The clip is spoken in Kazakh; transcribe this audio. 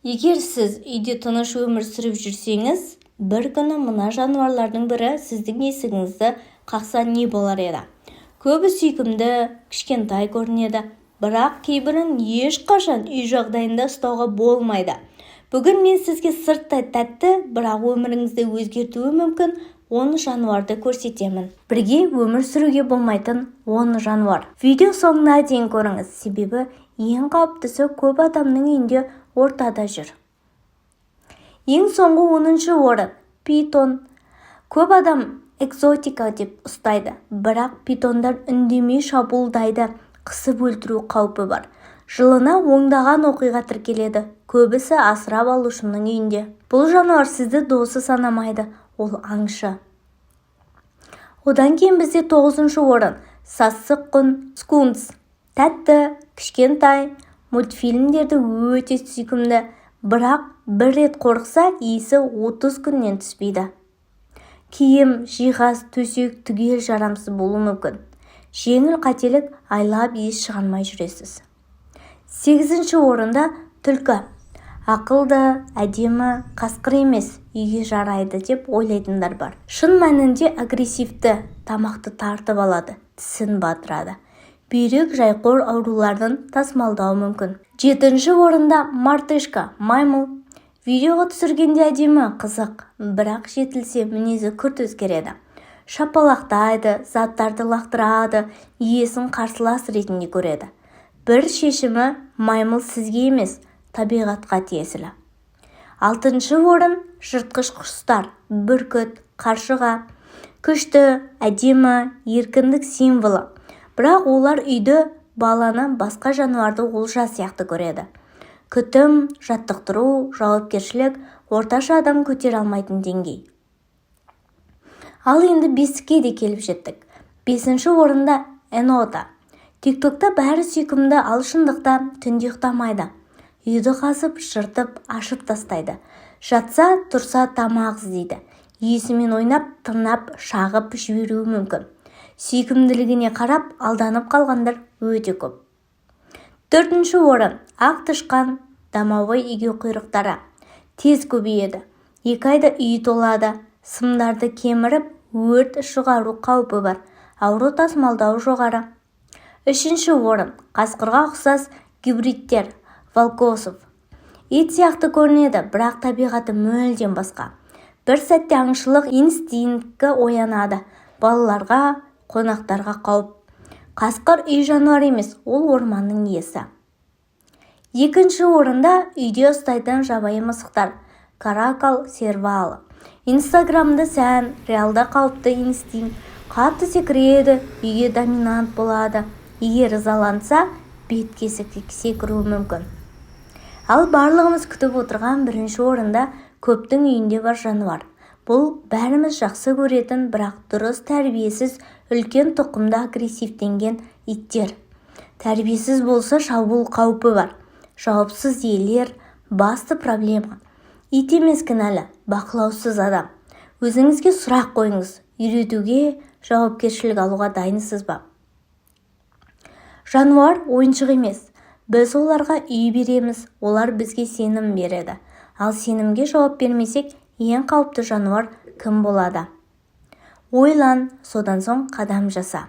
Егер сіз үйде тыныш өмір сүріп жүрсеңіз, бір күні мына жануарлардың бірі сіздің есігіңізді қақса, не болар еді? Көбі сүйкімді, кішкентай көрінеді, бірақ кейбірін ешқашан үй жағдайында ұстауға болмайды. Бүгін мен сізге сырттай тәтті, бірақ өміріңізді өзгертуі мүмкін 10 жануарды көрсетемін. Бірге өмір сүруге болмайтын 10 жануар. Видео соңына дейін көріңіз, себебі ең қауіптісі көп адамның үйінде ортада жүр. Ең соңғы 10-шы орын – питон. Көп адам экзотика деп ұстайды, бірақ питондар үндемей шабуылдайды, қысып өлтіру қаупі бар. Жылына ондаған оқиға тіркеледі, көбісі асырап алушының үйінде. Бұл жануар сізді досы санамайды, ол аңшы. Одан кейін бізде тоғызыншы орын – сасық құн, скунс. Тәтті, кішкентай, мультфильмдерде өте сүйкімді, бірақ бір рет қорықса, иісі 30 күннен түспейді. Киім, жиһаз, төсек түгел жарамсыз болуы мүмкін. Жеңіл қателік, айлап иіс шығармай жүресіз. Сегізінші орында түлкі. Ақылды, әдемі, қасқыр емес, үйге жарайды деп ойлайтындар бар. Шын мәнінде агрессивті, тамақты тартып алады, тісін батырады, бүйрек, жайқор ауруларын тасымалдауы мүмкін. Жетінші орында мартышка, маймыл. Видеоға түсіргенде әдемі, қызық, бірақ жетілсе, мінезі күрт өзгереді: шапалақтайды, заттарды лақтырады, иесін қарсылас ретінде көреді. Бір шешімі: маймыл сізге емес, табиғатқа тиесілі. Алтыншы орын – жыртқыш құстар, бүркіт, қаршыға. Күшті, әдемі, еркіндік символы, бірақ олар үйді, баланы, басқа жануарды олжа сияқты көреді. Күтім, жаттықтыру, жауапкершілік орташа адам көтере алмайтын деңгей. Ал енді бестікке де келіп жеттік. Бесінші орында енота. Тиктокта бәрі сүйкімді, ал шындықта түнде ұйықтамайды, үйді қазып, жыртып, ашып тастайды. Жатса, тұрса, тамақ іздейді, иесімен ойнап, тырнап, шағып жіберуі мүмкін. Сүйкімділігіне қарап алданып қалғандар өте көп. Төртінші орын – ақ тышқан, домовой егеуқұйрықтары. Тез көбейеді, 2 айда үй толады. Сымдарды кеміріп, өрт шығару қаупі бар, ауру тасымалдауы жоғары. Үшінші орын – қасқырға ұқсас гибридтер, волкосов. Ит сияқты көрінеді, бірақ табиғаты мүлдем басқа. Бір сәтте аңшылық инстинкті оянады, балаларға, қонақтарға қауіп. Қасқыр үй жануары емес, ол орманның иесі. Екінші орында үйде ұстайтын жабайы мысықтар, каракал, сервалы. Инстаграмда сән, реалда қауіпті инстинкт: қатты секіреді, үйге доминант болады, егер ызаланса, бетке секіруі мүмкін. Ал барлығымыз күтіп отырған бірінші орында көптің үйінде бар жануар. Бұл бәріміз жақсы көретін, бірақ дұрыс тәрбиесіз үлкен тұқымды агрессивтенген иттер. Тәрбиесіз болса, шабуыл қаупі бар. Жауапсыз иелер – басты проблема. Ит емес кінәлі, бақылаусыз адам. Өзіңізге сұрақ қойыңыз: үйретуге, жауапкершілік алуға дайынсыз ба? Жануар ойыншық емес. Біз оларға үй береміз, олар бізге сенім береді. Ал сенімге жауап бермесек, ең қауіпті жануар кім болады? Ойлан, содан соң қадам жаса.